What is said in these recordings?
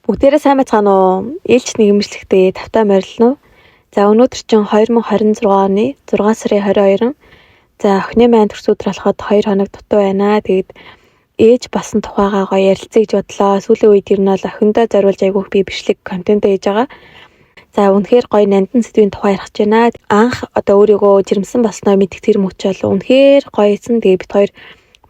Бүгдээрээ сайн байцгаана уу? Ээлж нийгэмшлэгтээ тавтай морилно уу? За, өнөөдөр чинь 2026 оны 6 сарын 22. За, охины маань төрсөн өдөр болоход 2 хоног дутуу байна. Тэгээд ээж болсон тухайгаа гоё ярилцъя гэж бодлоо. Сүүлийн үед ер нь бол охиндоо зориулж айгүйх би бичлэг контент хийж байгаа. За, үнэхээр гоё нандин сэдвийн тухай ярих гэж байна. Анх одоо өөрийгөө жирэмсэн болсноо мэдэх тэр мөч бол үнэхээр гоё эзэн. Тэгээд бид хоёр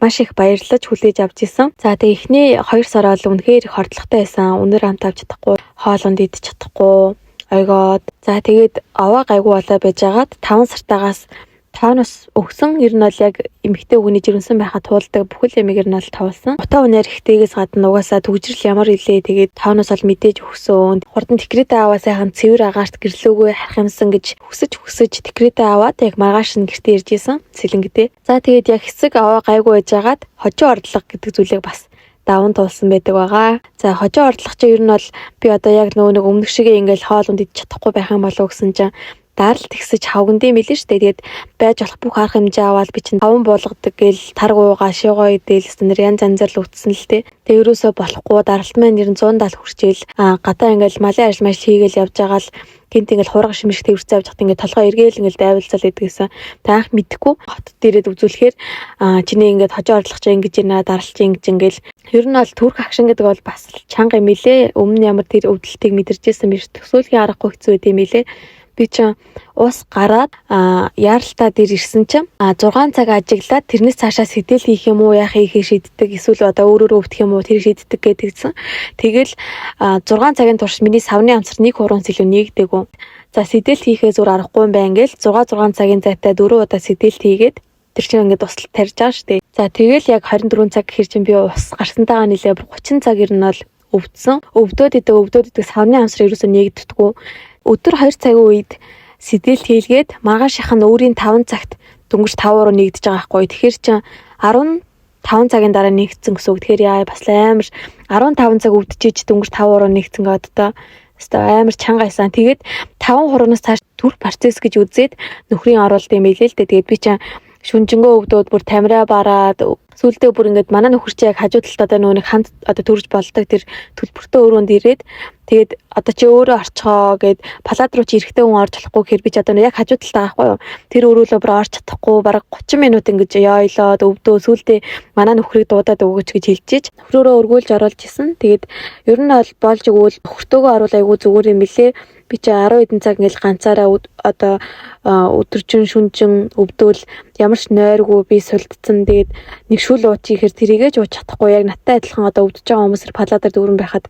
маш их баярлаж хүлээж авч исэн. За, тэгээ эхний 2 сар бол үнэхээр их хордлоготой байсан. Үнэр амт авч чадахгүй, хоолунд идэж чадахгүй, ойгоод. За, тэгээд овоо гайгүй болоо байжгаад 5 сартаагаас тонус өгсөн. Ер нь бол яг эмэгтэй хүний жирэмсэн байхад туулдаг бүхэл юмыг ер нь бол туулсан. Утаа үнээр ихтэйгээс гадна угаасаа түгжрэл ямар илээ, тэгээд тонус бол мэдээж өгсөн. Хурдан декретээ аваа, сайхан цэвэр агаарт гэрлүүгүй харах юмсан гэж хүсэж хүсэж декретээ аваад яг маргааш нь гэртээ ирж исэн. Сэлэнгэдээ. За, тэгээд яг хэсэг аваа гайгүй байжгаад хожим ордлого гэдэг зүйлийг бас даван туулсан байдаг байгаа. За, хожим ордлого чи ер нь бол би одоо яг нөгөө нэг өмнөх шигээ ингээл хоол унд идчих чадахгүй байх юм болов уу гэсэн чинь даралт ихсэж хавгандсан мэлэн штэ. Тэгээд байж болох бүх арга хэмжээ аваад би чинь хаван буулгадаг гээл таргуугаа шигоо идэл нэр янз янзаар л үтсэн л тээ. Тэгээд ерөөсөө болохгүй, даралт маань нэр 170 хүрчээл, гадаа ингээл малын ажил мажил хийгээл явж байгаа л гинт ингээл хураг шимшиг тэрвэрцээ авч хат ингээд толгой эргээл ингээл дайвалцал идэгсэн. Тэг анх мэдэхгүй хотод ирээд үзүүлэхээр чиний ингээд хожоо орлох чи ингэж ийна, даралт чи ингэж ингээл. Ер нь бол төрх агшин гэдэг бол бас чанга юм илээ. Өмнө нь ямар тэр өвдөлтийг мэдэрчээсэн биш. Төсөөлхийн аргагүй хэцүү байд юм илээ. Би чинь ус гараад яаралтай дээр ирсэн чинь 6 цаг ажиглаад тэрнээс цаашаа сэтэл хийх юм уу, яах хийхээ шийддэг, эсвэл одоо өөр өөрөө өвдөх юм уу, тэр шийддэг гэдэгсэн. Тэгэл 6 цагийн турш миний савны амсар нэг хуруунс илүү нэгдэггүй. За, сэтэл хийхээ зүр аргагүй юм байна гээл 6 6 цагийн зайтай 4 удаа сэтэл хийгээд тэр чинь ингээд тусалт тарьж байгаа шүү дээ. За, тэгэл яг 24 цаг гэхэр чинь би ус гарсантайгаа нилээ 30 цаг ер нь бол өвдсөн. Өвдөөд идэг, өвдөөд идэг, савны амсар ерөөсөө нэгддэггүй. Өдөр 2 цагийн үед сэдэлт хийлгээд маргаашийнх нь өөрийн 5 цагт дөнгөж 5 уруу нэгдэж байгаа байхгүй. Тэгэхээр чин 15 цагийн дараа нэгдсэн гэсэн үг. Тэгэхээр яа бас амар 15 цаг өвдөжиж дөнгөж 5 уруу нэгдсэн гэдэг одоо өстой амар чанга байсан. Тэгээд 5 хуруунаас цааш төрх процесс гэж үзээд нөхрийн оруулалт юм билээ л дээ. Тэгээд би чинь шүнжэнгөө өвдөөд бүр тамираа бараад сүулдэ бүр ингээд манай нөхөр чи яг хажуу талд одоо нөгөө нэг хамт одоо төрж болдог тэр төлбөртөө өрөөнд ирээд, тэгээд одоо чи өөрөө орчихоо гэд, палат руу чи эрэхтэй хүн орж болохгүй гэхээр би ч одоо яг хажуу талд байгаа байхгүй юу, тэр өрөөлөө бүр орж чадахгүй бараг 30 минут ингэж ёоёлоод өвдөө сүулдэ манай нөхрийг дуудаад өгөөч гэж хэлчихэж нөхрөөрөө өргөөлж оруулж исэн. Тэгээд ер нь бол болж өгвөл нөхөртөөгөө оруул, айгүй зүгээр юм билээ. Би чи 10 хэдэн цаг ингээл ганцаараа одоо өдөржин шүнжин өвдөөл ямар ч нойргүй би сулдсан. Тэгээд нэг шүл уучих ихээр тэрийгээ ч ууж чадахгүй, яг надтай адилхан одоо өвдөж байгаа хүмүүс палатаар дүүрэн байхад